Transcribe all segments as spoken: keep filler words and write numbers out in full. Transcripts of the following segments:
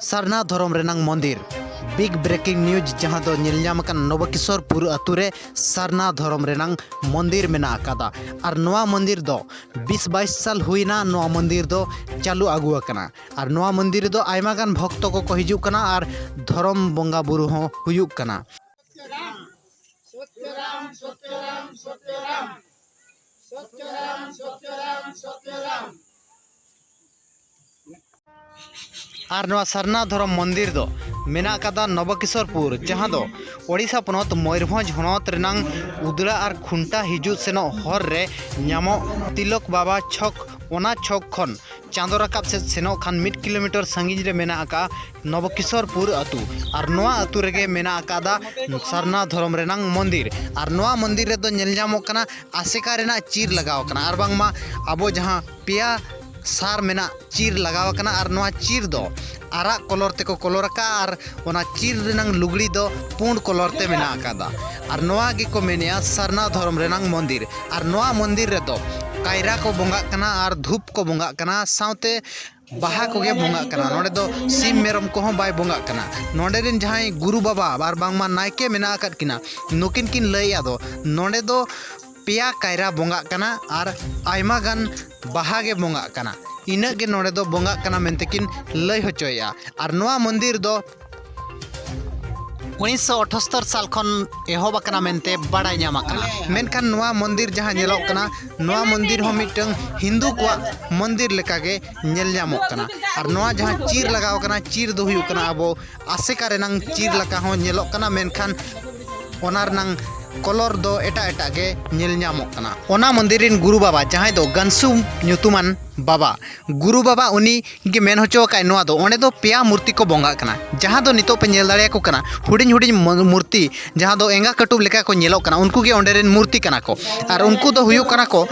ᱥᱟᱨᱱᱟ ᱫᱷᱚᱨᱚᱢ ᱨᱮᱱᱟᱝ ᱢᱚᱱᱫᱤᱨ᱾ ᱵᱤᱜᱽ ᱵᱨᱮᱠᱤᱝ ᱱᱤᱭᱩᱡᱽ, ᱡᱟᱦᱟᱸ ᱫᱚ ᱧᱮᱞ ᱧᱟᱢ ᱟᱠᱟᱱ ᱱᱚᱵᱚᱠᱤᱥᱚᱨᱯᱩᱨ ᱟᱹᱛᱩ ᱨᱮ ᱥᱟᱨᱱᱟ ᱫᱷᱚᱨᱚᱢ ᱨᱮᱱᱟᱝ ᱢᱚᱱᱫᱤᱨ ᱢᱮᱱᱟᱜ ᱟᱠᱟᱫᱟ᱾ ᱟᱨ ᱱᱚᱣᱟ ᱢᱚᱱᱫᱤᱨ ᱫᱚ ᱵᱤᱥ ᱵᱟᱭᱤᱥ ᱥᱟᱞ ᱦᱩᱭᱱᱟ ᱱᱚᱣᱟ ᱢᱚᱱᱫᱤᱨ ᱫᱚ ᱪᱟᱹᱞᱩ ᱟᱹᱜᱩ ᱟᱠᱟᱱᱟ᱾ ᱟᱨ ᱱᱚᱣᱟ ᱢᱚᱱᱫᱤᱨ ᱨᱮᱫᱚ ᱟᱭᱢᱟ ᱜᱟᱱ ᱵᱷᱚᱠᱛᱚ ᱠᱚᱠᱚ ᱦᱤᱡᱩᱜ ᱠᱟᱱᱟ ᱟᱨ ᱫᱷᱚᱨᱚᱢ ᱵᱚᱸᱜᱟ ᱵᱩᱨᱩ ᱦᱚᱸ ᱦᱩᱭᱩᱜ ᱠᱟᱱᱟ᱾ ᱟᱨ ᱱᱚᱣᱟ ᱥᱟᱨᱱᱟ ᱫᱷᱚᱨᱚᱢ ᱢᱚᱱᱫᱤᱨ ᱫᱚ ᱢᱮᱱᱟᱜ ᱟᱠᱟᱫᱟ ᱱᱚᱵᱚᱠᱤᱥᱚᱨᱯᱩᱨ, ᱡᱟᱦᱟᱸ ᱫᱚ ᱳᱰᱤᱥᱟ ᱯᱚᱱᱚᱛ ᱢᱚᱭᱩᱨᱵᱷᱚᱸᱡᱽ ᱦᱚᱱᱚᱛ ᱨᱮᱱᱟᱝ ᱩᱫᱽᱲᱟ ᱟᱨ ᱠᱷᱩᱱᱴᱟ ᱦᱤᱡᱩᱜ ᱥᱮᱱᱚᱜ ᱦᱚᱨ ᱨᱮ ᱧᱟᱢᱚᱜ ᱛᱤᱞᱚᱠ ᱵᱟᱵᱟ ᱪᱷᱚᱠ, ᱚᱱᱟ ᱪᱷᱚᱠ ᱠᱷᱚᱱ ᱪᱟᱸᱫᱚ ᱨᱟᱠᱟᱵ ᱥᱮᱫ ᱥᱮᱱᱚᱜ ᱠᱷᱟᱱ ᱢᱤᱫ ᱠᱤᱞᱳᱢᱤᱴᱟᱨ ᱥᱟᱺᱜᱤᱧ ᱨᱮ ᱢᱮᱱᱟᱜ ᱟᱠᱟᱫ ᱱᱚᱵᱚᱠᱤᱥᱚᱨᱯᱩᱨ ᱟᱹᱛᱩ᱾ ᱟᱨ ᱱᱚᱣᱟ ᱟᱹᱛᱩ ᱨᱮᱜᱮ ᱢᱮᱱᱟᱜ ᱟᱠᱟᱫᱟ ᱥᱟᱨᱱᱟ ᱫᱷᱚᱨᱚᱢ ᱨᱮᱱᱟᱝ ᱢᱚᱱᱫᱤᱨ᱾ ᱟᱨ ᱱᱚᱣᱟ ᱢᱚᱱᱫᱤᱨ ᱨᱮᱫᱚ ᱧᱮᱞ ᱧᱟᱢᱚᱜ ᱠᱟᱱᱟ ᱟᱥᱮᱠᱟ ᱨᱮᱱᱟᱜ ᱪᱤᱨ ᱞᱟᱜᱟᱣ ᱟᱠᱟᱱᱟ, ᱟᱨ ᱵᱟᱝᱢᱟ ᱟᱵᱚ ᱡᱟᱦᱟᱸ ᱯᱮᱭᱟ ᱥᱟᱨ ᱢᱮᱱᱟᱜ ᱪᱤᱨ ᱞᱟᱜᱟᱣ ᱟᱠᱟᱱᱟ, ᱟᱨ ᱱᱚᱣᱟ ᱪᱤᱨ ᱫᱚ ᱟᱨᱟᱜ ᱠᱚᱞᱚᱨ ᱛᱮᱠᱚ ᱠᱚᱞᱚᱨ ᱟᱠᱟᱫᱼᱟ, ᱟᱨ ᱚᱱᱟ ᱪᱤᱨ ᱨᱮᱱᱟᱝ ᱞᱩᱜᱽᱲᱤ ᱫᱚ ᱯᱩᱸᱰ ᱠᱚᱞᱚᱨ ᱛᱮ ᱢᱮᱱᱟᱜ ᱟᱠᱟᱫᱟ᱾ ᱟᱨ ᱱᱚᱣᱟ ᱜᱮᱠᱚ ᱢᱮᱱᱮᱜᱼᱟ ᱥᱟᱨᱱᱟ ᱫᱷᱚᱨᱚᱢ ᱨᱮᱱᱟᱝ ᱢᱚᱱᱫᱤᱨ᱾ ᱟᱨ ᱱᱚᱣᱟ ᱢᱚᱱᱫᱤᱨ ᱨᱮᱫᱚ ᱠᱟᱭᱨᱟ ᱠᱚ ᱵᱚᱸᱜᱟᱜ ᱠᱟᱱᱟ ᱟᱨ ᱫᱷᱩᱯ ᱠᱚ ᱵᱚᱸᱜᱟᱜ ᱠᱟᱱᱟ, ᱥᱟᱶᱛᱮ ᱵᱟᱦᱟ ᱠᱚᱜᱮ ᱵᱚᱸᱜᱟᱜ ᱠᱟᱱᱟ᱾ ᱱᱚᱰᱮ ᱫᱚ ᱥᱤᱢ ᱢᱮᱨᱚᱢ ᱠᱚᱦᱚᱸ ᱵᱟᱭ ᱵᱚᱸᱜᱟᱜ ᱠᱟᱱᱟ᱾ ᱱᱚᱰᱮ ᱨᱮᱱ ᱡᱟᱦᱟᱸᱭ ᱜᱩᱨᱩ ᱵᱟᱵᱟ ᱟᱨ ᱵᱟᱝᱢᱟ ᱱᱟᱭᱠᱮ ᱢᱮᱱᱟᱜ ᱟᱠᱟᱫ ᱠᱤᱱᱟ, ᱱᱩᱠᱤᱱ ᱠᱤᱱ ᱞᱟᱹᱭᱮᱜᱼᱟ ᱫᱚ ᱱᱚᱰᱮ ᱫᱚ ᱯᱮᱭᱟ ᱠᱟᱭᱨᱟ ᱵᱚᱸᱜᱟᱜ ᱠᱟᱱᱟ ᱟᱨ ᱟᱭᱢᱟ ᱜᱟᱱ ᱵᱟᱦᱟ ᱜᱮ ᱵᱚᱸᱜᱟᱜ ᱠᱟᱱᱟ᱾ ᱤᱱᱟᱹᱜ ᱜᱮ ᱱᱚᱰᱮ ᱫᱚ ᱵᱚᱸᱜᱟᱜ ᱠᱟᱱᱟ ᱢᱮᱱᱛᱮ ᱠᱤᱱ ᱞᱟᱹᱭ ᱦᱚᱪᱚᱭᱮᱜᱼᱟ᱾ ᱟᱨ ᱱᱚᱣᱟ ᱢᱚᱱᱫᱤᱨ ᱫᱚ ᱩᱱᱤᱥᱥᱚ ᱟᱴᱷᱟᱛᱛᱚᱨ ᱥᱟᱞ ᱠᱷᱚᱱ ᱮᱦᱚᱵ ᱟᱠᱟᱱᱟ ᱢᱮᱱᱛᱮ ᱵᱟᱲᱟᱭ ᱧᱟᱢ ᱟᱠᱟᱱᱟ᱾ ᱢᱮᱱᱠᱷᱟᱱ ᱱᱚᱣᱟ ᱢᱚᱱᱫᱤᱨ ᱡᱟᱦᱟᱸ ᱧᱮᱞᱚᱜ ᱠᱟᱱᱟ, ᱱᱚᱣᱟ ᱢᱚᱱᱫᱤᱨ ᱦᱚᱸ ᱢᱤᱫᱴᱟᱝ ᱦᱤᱱᱫᱩ ᱠᱚᱣᱟᱜ ᱢᱚᱱᱫᱤᱨ ᱞᱮᱠᱟᱜᱮ ᱧᱮᱞ ᱧᱟᱢᱚᱜ ᱠᱟᱱᱟ᱾ ᱟᱨ ᱱᱚᱣᱟ ᱡᱟᱦᱟᱸ ᱪᱤᱨ ᱞᱟᱜᱟᱣ ᱠᱟᱱᱟ, ᱪᱤᱨ ᱫᱚ ᱦᱩᱭᱩᱜ ᱠᱟᱱᱟ ᱟᱵᱚ ᱟᱥᱮᱠᱟ ᱨᱮᱱᱟᱝ ᱪᱤᱨ ᱞᱮᱠᱟ ᱦᱚᱸ ᱧᱮᱞᱚᱜ ᱠᱟᱱᱟ, ᱢᱮᱱᱠᱷᱟᱱ ᱚᱱᱟ ᱨᱮᱱᱟᱝ ᱠᱚᱞᱚᱨ ᱫᱚ ᱮᱴᱟᱜ ᱮᱴᱟᱜ ᱜᱮ ᱧᱮᱞ ᱧᱟᱢᱚᱜ ᱠᱟᱱᱟ᱾ ᱚᱱᱟ ᱢᱚᱱᱫᱤᱨ ᱨᱮᱱ ᱜᱩᱨᱩ ᱵᱟᱵᱟ, ᱡᱟᱦᱟᱸᱭ ᱫᱚ ᱜᱟᱱᱥᱩ ᱧᱩᱛᱩᱢᱟᱱ ᱵᱟᱵᱟ, ᱜᱩᱨᱩ ᱵᱟᱵᱟ ᱩᱱᱤ ᱜᱮ ᱢᱮᱱ ᱦᱚᱪᱚ ᱟᱠᱟᱫ ᱱᱚᱣᱟ ᱫᱚ, ᱚᱸᱰᱮ ᱫᱚ ᱯᱮᱭᱟ ᱢᱩᱨᱛᱤ ᱠᱚ ᱵᱚᱸᱜᱟᱜ ᱠᱟᱱᱟ, ᱡᱟᱦᱟᱸ ᱫᱚ ᱱᱤᱛᱚᱜ ᱯᱮ ᱧᱮᱞ ᱫᱟᱲᱮᱭᱟᱠᱚ ᱠᱟᱱᱟ, ᱦᱩᱰᱤᱧ ᱦᱩᱰᱤᱧ ᱢᱩ-, ᱢᱩᱨᱛᱤ, ᱡᱟᱦᱟᱸ ᱫᱚ ᱮᱸᱜᱟ ᱠᱟᱹᱴᱩᱵ ᱞᱮᱠᱟ ᱠᱚ ᱧᱮᱞᱚᱜ ᱠᱟᱱᱟ, ᱩᱱᱠᱩ ᱜᱮ ᱚᱸᱰᱮ ᱨᱮᱱ ᱢᱩᱨᱛᱤ ᱠᱟᱱᱟ ᱠᱚ᱾ ᱟᱨ ᱩᱱᱠᱩ ᱫᱚ ᱦᱩᱭᱩᱜ ᱠᱟᱱᱟ ᱠᱚ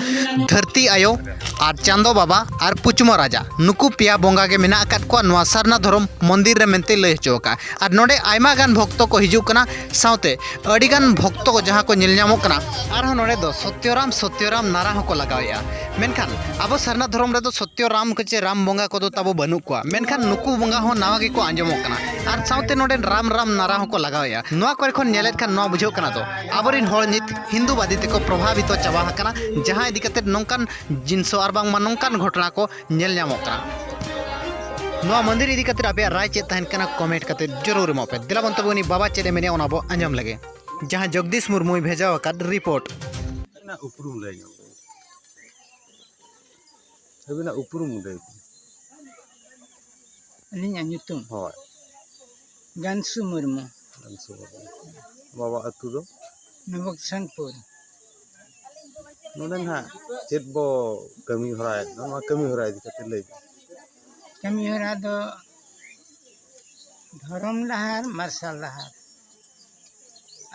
ᱫᱷᱟᱹᱨᱛᱤ ᱟᱭᱳ ᱟᱨ ᱪᱟᱸᱫᱚ ᱵᱟᱵᱟ ᱟᱨ ᱯᱩᱪᱢᱚ ᱨᱟᱡᱟ, ᱱᱩᱠᱩ ᱯᱮᱭᱟ ᱵᱚᱸᱜᱟ ᱜᱮ ᱢᱮᱱᱟᱜ ᱟᱠᱟᱫ ᱠᱚᱣᱟ ᱱᱚᱣᱟ ᱥᱟᱨᱱᱟ ᱫᱷᱚᱨᱚᱢ ᱢᱚᱱᱫᱤᱨ ᱨᱮ ᱢᱮᱱᱛᱮ ᱞᱟᱹᱭ ᱦᱚᱪᱚ ᱟᱠᱟᱫᱼᱟ᱾ ᱟᱨ ᱱᱚᱰᱮ ᱟᱭᱢᱟ ᱜᱟᱱ ᱵᱷᱚᱠᱛᱚ ᱠᱚ ᱦᱤᱡᱩᱜ ᱠᱟᱱᱟ, ᱥᱟᱶᱛᱮ ᱟᱹᱰᱤ ᱜᱟᱱ ᱵᱷᱚᱠᱛᱚ ᱠᱚ ᱡᱟᱦᱟᱸ ᱠᱚ ᱧᱮᱞ ᱧᱟᱢᱚᱜ ᱠᱟᱱᱟ᱾ ᱟᱨᱦᱚᱸ ᱱᱚᱰᱮ ᱫᱚ ᱥᱚᱛᱭᱚᱨᱟᱢ, ᱥᱚᱛᱭᱚᱨᱟᱢ ᱱᱟᱨᱟ ᱦᱚᱸᱠᱚ ᱞᱟᱜᱟᱣᱮᱫᱼᱟ᱾ ᱢᱮᱱᱠᱷᱟᱱ ᱟᱵᱚ ᱥᱟᱨᱱᱟ ᱫᱷᱚᱨᱚᱢ ᱱᱚᱰᱮ ᱫᱚ ᱥᱚᱛᱭᱚ ᱨᱟᱢ ᱠᱚ ᱪᱮ ᱨᱟᱢ ᱵᱚᱸᱜᱟ ᱠᱚᱫᱚ ᱛᱟᱵᱚ ᱵᱟᱹᱱᱩᱜ ᱠᱚᱣᱟ, ᱢᱮᱱᱠᱷᱟᱱ ᱱᱩᱠᱩ ᱵᱚᱸᱜᱟ ᱦᱚᱸ ᱱᱟᱣᱟ ᱜᱮᱠᱚ ᱟᱸᱡᱚᱢᱚᱜ ᱠᱟᱱᱟ᱾ ᱟᱨ ᱥᱟᱶᱛᱮ ᱱᱚᱰᱮ ᱨᱟᱢ ᱨᱟᱢ ᱱᱟᱨᱟ ᱦᱚᱸᱠᱚ ᱞᱟᱜᱟᱣᱮᱫᱼᱟ᱾ ᱱᱚᱣᱟ ᱠᱚᱨᱮ ᱠᱷᱚᱱ ᱧᱮᱞᱮᱫ ᱠᱷᱟᱱ ᱱᱚᱣᱟ ᱵᱩᱡᱷᱟᱹᱜ ᱠᱟᱱᱟ ᱫᱚ ᱟᱵᱚᱨᱮᱱ ᱦᱚᱲ ᱱᱤᱛ ᱦᱤᱱᱫᱩᱵᱟᱫᱤ ᱛᱮᱠᱚ ᱯᱨᱚᱵᱷᱟᱵᱤᱛᱚ ᱪᱟᱵᱟ ᱟᱠᱟᱱᱟ, ᱡᱟᱦᱟᱸ ᱤᱫᱤ ᱠᱟᱛᱮ ᱱᱚᱝᱠᱟᱱ ᱡᱤᱱᱤᱥ ᱟᱨ ᱵᱟᱝᱢᱟ ᱱᱚᱝᱠᱟᱱ ᱜᱷᱚᱴᱚᱱᱟ ᱠᱚ ᱧᱮᱞ ᱧᱟᱢᱚᱜ ᱠᱟᱱᱟ᱾ ᱱᱚᱣᱟ ᱢᱚᱱᱫᱤᱨ ᱤᱫᱤ ᱠᱟᱛᱮ ᱟᱯᱮᱭᱟᱜ ᱨᱟᱭ ᱪᱮᱫ ᱛᱟᱦᱮᱱ ᱠᱟᱱᱟ, ᱠᱚᱢᱮᱱᱴ ᱠᱟᱛᱮ ᱡᱚᱨᱩᱨ ᱮᱢᱚᱜ ᱯᱮ᱾ ᱫᱮᱞᱟ ᱵᱚᱱ ᱛᱚᱵᱮ ᱩᱱᱤ ᱵᱟᱵᱟ ᱪᱮᱫ ᱮ ᱢᱮᱱᱮᱫᱼᱟ ᱚᱱᱟ ᱵᱚ ᱟᱸᱡᱚᱢ ᱞᱮᱜᱮ, ᱡᱟᱦᱟᱸ ᱡᱚᱜᱽᱫᱤᱥ ᱢᱩᱨᱢᱩᱭ ᱵᱷᱮᱡᱟ ᱟᱠᱟᱫ ᱨᱤᱯᱳᱨᱴ᱾ ᱟᱹᱵᱤᱱᱟᱜ ᱩᱯᱨᱩᱢ ᱞᱟᱹᱭ ᱧᱚᱜ ᱵᱤᱱ᱾ ᱟᱹᱵᱤᱱᱟᱜ ᱩᱯᱨᱩᱢ ᱞᱟᱹᱭ ᱵᱤᱱ᱾ ᱟᱹᱞᱤᱧᱟᱜ ᱧᱩᱛᱩᱢ? ᱦᱳᱭ᱾ ᱜᱟᱱᱥᱩ ᱢᱩᱨᱢᱩ᱾ ᱜᱟᱱᱥᱩ ᱢᱩᱨᱢᱩ᱾ ᱵᱟᱵᱟ ᱟᱹᱛᱩ ᱫᱚ? ᱱᱚᱵᱚᱠᱥᱟᱱᱯᱩᱨ᱾ ᱱᱚᱰᱮ ᱱᱟᱦᱟᱜ ᱪᱮᱫ ᱵᱚ ᱠᱟᱹᱢᱤ ᱦᱚᱨᱟᱭᱮᱫ ᱫᱚ, ᱱᱚᱣᱟ ᱠᱟᱹᱢᱤ ᱦᱚᱨᱟ ᱤᱫᱤ ᱠᱟᱛᱮ ᱞᱟᱹᱭ ᱵᱤᱱ᱾ ᱠᱟᱹᱢᱤ ᱦᱚᱨᱟ ᱫᱚ ᱫᱷᱚᱨᱚᱢ ᱰᱟᱦᱟᱨ, ᱢᱟᱨᱥᱟᱞ ᱰᱟᱦᱟᱨ᱾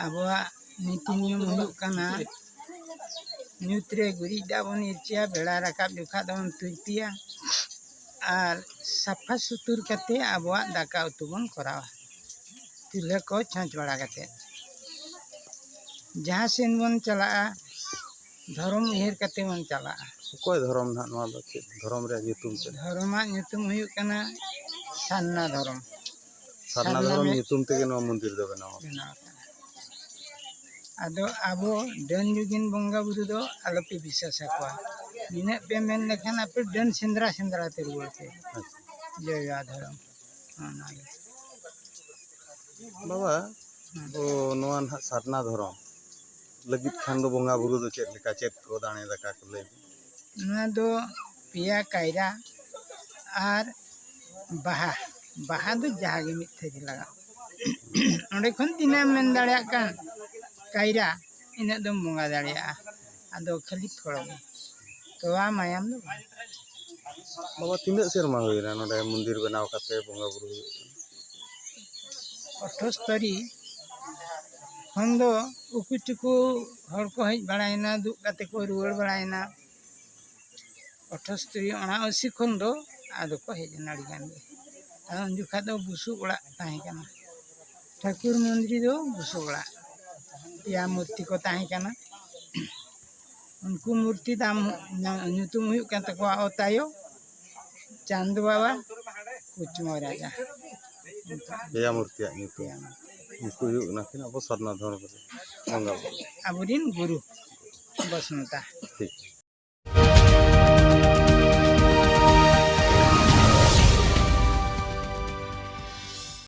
ᱟᱵᱚᱣᱟᱜ ᱱᱤᱛᱤ ᱱᱤᱭᱚᱢ ᱦᱩᱭᱩᱜ ᱠᱟᱱᱟ, ᱧᱩᱛ ᱨᱮ ᱜᱩᱨᱤᱡ ᱫᱟᱜ ᱵᱚᱱ ᱤᱨᱪᱤᱭᱟ, ᱵᱮᱲᱟ ᱨᱟᱠᱟᱵ ᱡᱚᱠᱷᱟ ᱫᱚᱵᱚᱱ ᱛᱩᱞᱯᱤᱭᱟ, ᱟᱨ ᱥᱟᱯᱷᱟ ᱥᱩᱛᱩᱨ ᱠᱟᱛᱮ ᱟᱵᱚᱣᱟᱜ ᱫᱟᱠᱟ ᱩᱛᱩ ᱵᱚᱱ ᱠᱚᱨᱟᱣᱟ, ᱪᱩᱞᱦᱟᱹ ᱠᱚ ᱪᱷᱚᱸᱪ ᱵᱟᱲᱟ ᱠᱟᱛᱮ᱾ ᱡᱟᱦᱟᱸ ᱥᱮᱱ ᱵᱚᱱ ᱪᱟᱞᱟᱜᱼᱟ, ᱫᱷᱚᱨᱚᱢ ᱩᱭᱦᱟᱹᱨ ᱠᱟᱛᱮ ᱵᱚᱱ ᱪᱟᱞᱟᱜᱼᱟ᱾ ᱚᱠᱚᱭ ᱫᱷᱚᱨᱚᱢ ᱱᱟᱦᱟᱜ ᱱᱚᱣᱟ ᱫᱚ? ᱪᱮᱫ ᱫᱷᱚᱨᱚᱢ ᱨᱮᱭᱟᱜ ᱧᱩᱛᱩᱢ ᱪᱮᱫ? ᱫᱷᱚᱨᱚᱢᱟᱜ ᱧᱩᱛᱩᱢ ᱦᱩᱭᱩᱜ ᱠᱟᱱᱟ ᱥᱟᱨᱱᱟ ᱫᱷᱚᱨᱚᱢ᱾ ᱥᱟᱨᱱᱟ ᱥᱟᱨᱱᱟ ᱫᱷᱚᱨᱚᱢ ᱢᱮ- ᱧᱩᱛᱩᱢ ᱛᱮᱜᱮ ᱱᱚᱣᱟ ᱢᱚᱱᱫᱤᱨ ᱫᱚ ᱵᱮᱱᱟᱣ ᱟᱠᱟᱱᱟ᱾ ᱵᱮᱱᱟᱣ ᱟᱠᱟᱱᱟ᱾ ᱟᱫᱚ ᱟᱵᱚ ᱰᱟᱹᱱ ᱡᱩᱜᱤᱱ ᱵᱚᱸᱜᱟ ᱵᱩᱨᱩ ᱫᱚ ᱟᱞᱚᱯᱮ ᱵᱤᱥᱥᱟᱥ ᱟᱠᱚᱣᱟ᱾ ᱱᱤᱱᱟᱹᱜ ᱯᱮ ᱢᱮᱱ ᱞᱮᱠᱷᱟᱱ ᱟᱯᱮ ᱰᱟᱹᱱ ᱥᱮᱸᱫᱽᱨᱟ ᱥᱮᱸᱫᱽᱨᱟ ᱛᱮ ᱨᱩᱣᱟᱹᱲ ᱯᱮ᱾ ᱟᱪᱪᱷᱟ᱾ ᱡᱚᱭᱟ ᱫᱷᱚᱨᱚᱢ᱾ ᱚᱱᱟᱜᱮ᱾ ᱵᱟᱵᱟ, ᱦᱮᱸ᱾ ᱚ, ᱱᱚᱣᱟ ᱱᱟᱦᱟᱜ ᱥᱟᱨᱱᱟ ᱫᱷᱚᱨᱚᱢ ᱞᱟᱹᱜᱤᱫ ᱠᱷᱟᱱ ᱫᱚ ᱵᱚᱸᱜᱟ ᱵᱩᱨᱩ ᱫᱚ ᱪᱮᱫ ᱞᱮᱠᱟ, ᱪᱮᱫ ᱠᱚ ᱫᱟᱲᱮ ᱫᱟᱠᱟ ᱠᱚ ᱞᱟᱹᱭ ᱵᱤᱱ? ᱱᱚᱣᱟ ᱫᱚ ᱯᱮᱭᱟ ᱠᱟᱭᱨᱟ ᱟᱨ ᱵᱟᱦᱟ᱾ ᱵᱟᱦᱟ ᱫᱚ ᱡᱟᱦᱟᱸ ᱜᱮ ᱢᱤᱫ ᱛᱷᱟᱹᱨᱤ ᱞᱟᱜᱟᱜ᱾ ᱚᱸᱰᱮ ᱠᱷᱚᱱ ᱛᱤᱱᱟᱹᱜ ᱮᱢ ᱢᱮᱱ ᱫᱟᱲᱮᱭᱟᱜ ᱠᱟᱱ ᱠᱟᱭᱨᱟ, ᱤᱱᱟᱹᱜ ᱫᱚᱢ ᱵᱚᱸᱜᱟ ᱫᱟᱲᱮᱭᱟᱜᱼᱟ᱾ ᱟᱫᱚ ᱠᱷᱟᱹᱞᱤ ᱯᱷᱚᱞ ᱜᱮ, ᱛᱚᱣᱟ ᱢᱟᱭᱟᱢ ᱫᱚ ᱵᱟᱝ᱾ ᱵᱟᱵᱟ, ᱛᱤᱱᱟᱹᱜ ᱥᱮᱨᱢᱟ ᱦᱩᱭᱱᱟ ᱱᱚᱰᱮ ᱢᱚᱱᱫᱤᱨ ᱵᱮᱱᱟᱣ ᱠᱟᱛᱮ ᱵᱚᱸᱜᱟ ᱵᱩᱨᱩ ᱦᱩᱭᱩᱜ ᱠᱟᱱᱟ? ᱟᱴᱷᱟᱥ ᱛᱟᱹᱨᱤᱠᱷ ᱠᱷᱚᱱ ᱫᱚ ᱩᱠᱩ ᱪᱩᱠᱩ ᱦᱚᱲ ᱠᱚ ᱦᱮᱡ ᱵᱟᱲᱟᱭᱮᱱᱟ, ᱫᱩᱜ ᱠᱟᱛᱮ ᱠᱚ ᱨᱩᱣᱟᱹᱲ ᱵᱟᱲᱟᱭᱮᱱᱟ᱾ ᱟᱴᱷᱟᱥ ᱛᱟᱹᱨᱤᱠᱷ ᱚᱱᱟ ᱟᱹᱥᱤ ᱠᱷᱚᱱ ᱫᱚ ᱟᱫᱚ ᱠᱚ ᱦᱮᱡ ᱮᱱᱟ ᱟᱹᱰᱤ ᱜᱟᱱ ᱜᱮ᱾ ᱟᱫᱚ ᱩᱱ ᱡᱚᱠᱷᱟᱡ ᱫᱚ ᱵᱩᱥᱩᱵ ᱚᱲᱟᱜ ᱛᱟᱦᱮᱸ ᱠᱟᱱᱟ, ᱴᱷᱟᱹᱠᱩᱨ ᱢᱚᱱᱫᱤᱨ ᱫᱚ ᱵᱩᱥᱩᱵ ᱚᱲᱟᱜ, ᱯᱮᱭᱟ ᱢᱩᱨᱛᱤ ᱠᱚ ᱛᱟᱦᱮᱸ ᱠᱟᱱᱟ᱾ ᱩᱱᱠᱩ ᱢᱩᱨᱛᱤ ᱫᱟᱢ ᱧᱟ- ᱧᱩᱛᱩᱢ ᱦᱩᱭᱩᱜ ᱠᱟᱱ ᱛᱟᱠᱚᱣᱟ ᱚᱛᱟᱭᱚ ᱪᱟᱸᱫ ᱵᱟᱵᱟ ᱠᱩᱪᱢᱚ ᱨᱟᱡᱟ᱾ ᱯᱮᱭᱟ ᱢᱩᱨᱛᱤᱭᱟᱜ ᱧᱩᱛᱩᱢ᱾ ᱩᱱᱠᱩ ᱦᱩᱭᱩᱜ ᱠᱟᱱᱟ ᱠᱤᱱ ᱟᱵᱚ ᱥᱟᱨᱱᱟ ᱫᱷᱚᱨᱚᱢ ᱨᱮ ᱵᱚᱸᱜᱟ ᱵᱩᱨᱩ᱾ ᱟᱵᱚᱨᱤᱱ ᱜᱩᱨᱩ ᱵᱚᱥᱱᱚᱛᱟ᱾ ᱴᱷᱤᱠ᱾